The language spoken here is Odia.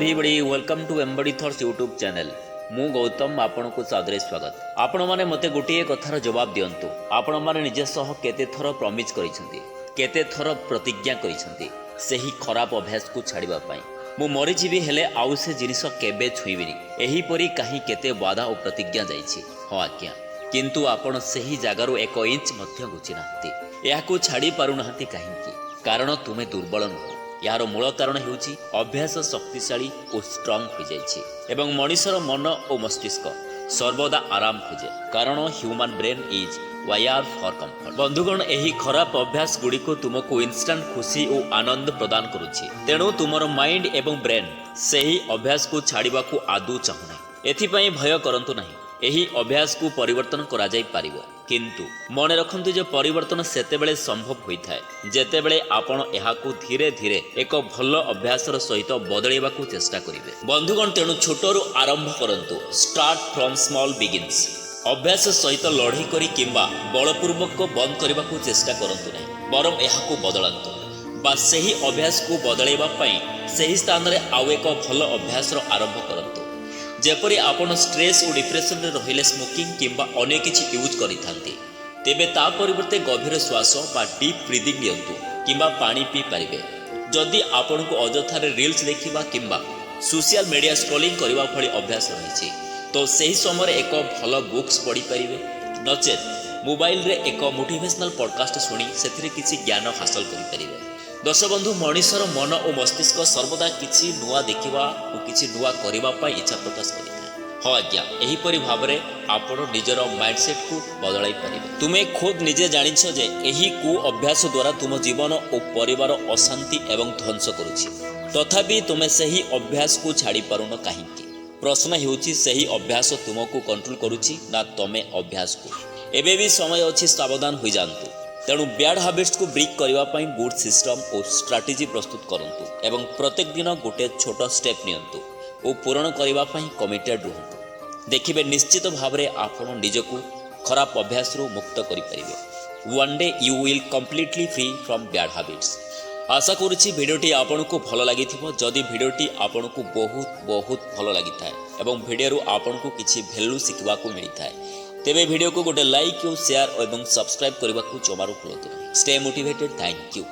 Everybody, welcome to Embody Thoughts YouTube channel. ମୁଁ ଗୌତମ, ଆପଣଙ୍କୁ ସାଦରେ ସ୍ୱାଗତ। ଆପଣମାନେ ମୋତେ ଗୋଟିଏ କଥାର ଜବାବ ଦିଅନ୍ତୁ। ଆପଣମାନେ ନିଜ ସହ କେତେ ଥର ପ୍ରମିଜ୍ କରିଛନ୍ତି, କେତେ ଥର ପ୍ରତିଜ୍ଞା କରିଛନ୍ତି ସେହି ଖରାପ ଅଭ୍ୟାସକୁ ଛାଡ଼ିବା ପାଇଁ? ମୁଁ ମରିଯିବି ହେଲେ ଆଉ ସେ ଜିନିଷ କେବେ ଛୁଇଁବିନି, ଏହିପରି କାହିଁ କେତେ ୱାଦା ଓ ପ୍ରତିଜ୍ଞା ଯାଇଛି। ହଁ ଆଜ୍ଞା, କିନ୍ତୁ ଆପଣ ସେହି ଜାଗାରୁ ଏକ ଇଞ୍ଚ ମଧ୍ୟ ଘୁଚି ନାହାନ୍ତି। ଏହାକୁ ଛାଡ଼ି ପାରୁନାହାନ୍ତି କାହିଁକି? କାରଣ ତୁମେ ଦୁର୍ବଳ ନୁହଁ। ଏହାର ମୂଳ କାରଣ ହେଉଛି ଅଭ୍ୟାସ ଶକ୍ତିଶାଳୀ ଓ ଷ୍ଟ୍ରଙ୍ଗ ହୋଇଯାଇଛି ଏବଂ ମଣିଷର ମନ ଓ ମସ୍ତିଷ୍କ ସର୍ବଦା ଆରାମ ଖୋଜେ, କାରଣ human brain is wired for comfort. ବନ୍ଧୁଗଣ, ଏହି ଖରାପ ଅଭ୍ୟାସ ଗୁଡ଼ିକୁ ତୁମକୁ ଇନଷ୍ଟାଣ୍ଟ ଖୁସି ଓ ଆନନ୍ଦ ପ୍ରଦାନ କରୁଛି। ତେଣୁ ତୁମର ମାଇଣ୍ଡ ଏବଂ ବ୍ରେନ୍ ସେହି ଅଭ୍ୟାସକୁ ଛାଡ଼ିବାକୁ ଆଦୌ ଚାହୁଁନାହିଁ। ଏଥିପାଇଁ ଭୟ କରନ୍ତୁ ନାହିଁ। ଏହି ଅଭ୍ୟାସକୁ ପରିବର୍ତ୍ତନ କରାଯାଇପାରିବ। କିନ୍ତୁ ମନେ ରଖନ୍ତୁ ଯେ ପରିବର୍ତ୍ତନ ସେତେବେଳେ ସମ୍ଭବ ହୋଇଥାଏ, ଯେତେବେଳେ ଆପଣ ଏହାକୁ ଧୀରେ ଧୀରେ ଏକ ଭଲ ଅଭ୍ୟାସର ସହିତ ବଦଳାଇବାକୁ ଚେଷ୍ଟା କରିବେ। ବନ୍ଧୁଗଣ, ତେଣୁ ଛୋଟରୁ ଆରମ୍ଭ କରନ୍ତୁ। Start from small begins. ଅଭ୍ୟାସ ସହିତ ଲଢ଼େଇ କରି କିମ୍ବା ବଳପୂର୍ବକ ବନ୍ଦ କରିବାକୁ ଚେଷ୍ଟା କରନ୍ତୁ ନାହିଁ, ବରଂ ଏହାକୁ ବଦଳାନ୍ତୁ ବା ସେହି ଅଭ୍ୟାସକୁ ବଦଳାଇବା ପାଇଁ ସେହି ସ୍ଥାନରେ ଆଉ ଏକ ଭଲ ଅଭ୍ୟାସର ଆରମ୍ଭ କରନ୍ତୁ। ଯେପରି ଆପଣ ଷ୍ଟ୍ରେସ୍ ଓ ଡିପ୍ରେସନରେ ରହିଲେ ସ୍ମୋକିଂ କିମ୍ବା ଅନ୍ୟ କିଛି ୟୁଜ୍ କରିଥାନ୍ତି, ତେବେ ତା ପରିବର୍ତ୍ତେ ଗଭୀର ଶ୍ୱାସ ବା ଡିପ୍ ବ୍ରିଦିଂ ନିଅନ୍ତୁ କିମ୍ବା ପାଣି ପିଇପାରିବେ। ଯଦି ଆପଣଙ୍କୁ ଅଯଥାରେ ରିଲ୍ସ ଦେଖିବା କିମ୍ବା ସୋସିଆଲ ମିଡ଼ିଆ ସ୍କ୍ରୋଲିଂ କରିବା ଭଳି ଅଭ୍ୟାସ ରହିଛି, ତ ସେହି ସମୟରେ ଏକ ଭଲ ବୁକ୍ସ ପଢ଼ିପାରିବେ, ନଚେତ୍ ମୋବାଇଲରେ ଏକ ମୋଟିଭେସନାଲ ପଡ଼କାଷ୍ଟ ଶୁଣି ସେଥିରେ କିଛି ଜ୍ଞାନ ହାସଲ କରିପାରିବେ। ଦର୍ଶକ ବନ୍ଧୁ, ମଣିଷର ମନ ଓ ମସ୍ତିଷ୍କ ସର୍ବଦା କିଛି ନୂଆ ଦେଖିବା ଓ କିଛି ନୂଆ କରିବା ପାଇଁ ଇଚ୍ଛା ପ୍ରକାଶ କରିଥାଏ। ହଁ ଆଜ୍ଞା, ଏହିପରି ଭାବରେ ଆପଣ ନିଜର ମାଇଣ୍ଡସେଟକୁ ବଦଳାଇ ପାରିବେ। ତୁମେ ଖୋଦ୍ ନିଜେ ଜାଣିଛ ଯେ ଏହି କୁ ଅଭ୍ୟାସ ଦ୍ୱାରା ତୁମ ଜୀବନ ଓ ପରିବାର ଅଶାନ୍ତି ଏବଂ ଧ୍ୱଂସ କରୁଛି। ତଥାପି ତୁମେ ସେହି ଅଭ୍ୟାସକୁ ଛାଡ଼ି ପାରୁନ କାହିଁକି? ପ୍ରଶ୍ନ ହେଉଛି, ସେହି ଅଭ୍ୟାସ ତୁମକୁ କଣ୍ଟ୍ରୋଲ କରୁଛି ନା ତମେ ଅଭ୍ୟାସକୁ? ଏବେ ବି ସମୟ ଅଛି, ସାବଧାନ ହୋଇଯାଆନ୍ତୁ। ତେଣୁ ବ୍ୟାଡ୍ ହାବିଟ୍ସକୁ ବ୍ରେକ୍ କରିବା ପାଇଁ ଗୁଡ୍ ସିଷ୍ଟମ୍ ଓ ଷ୍ଟ୍ରାଟେଜି ପ୍ରସ୍ତୁତ କରନ୍ତୁ ଏବଂ ପ୍ରତ୍ୟେକ ଦିନ ଗୋଟେ ଛୋଟ ଷ୍ଟେପ୍ ନିଅନ୍ତୁ ଓ ପୂରଣ କରିବା ପାଇଁ କମିଟେଡ୍ ରୁହନ୍ତୁ। ଦେଖିବେ, ନିଶ୍ଚିତ ଭାବରେ ଆପଣ ନିଜକୁ ଖରାପ ଅଭ୍ୟାସରୁ ମୁକ୍ତ କରିପାରିବେ। One day you will completely free from bad habits. ଆଶା କରୁଛି ଭିଡ଼ିଓଟି ଆପଣଙ୍କୁ ଭଲ ଲାଗିଥିବ। ଯଦି ଭିଡ଼ିଓଟି ଆପଣଙ୍କୁ ବହୁତ ବହୁତ ଭଲ ଲାଗିଥାଏ ଏବଂ ଭିଡ଼ିଓରୁ ଆପଣଙ୍କୁ କିଛି ଭ୍ୟାଲୁ ଶିଖିବାକୁ ମିଳିଥାଏ, ତେବେ ଭିଡ଼ିଓକୁ ଗୋଟେ ଲାଇକ୍ ଓ ସେୟାର ଏବଂ ସବସ୍କ୍ରାଇବ୍ କରିବାକୁ ଜମାରୁ ଭୁଲନ୍ତୁ ନାହିଁ। Stay motivated. Thank you.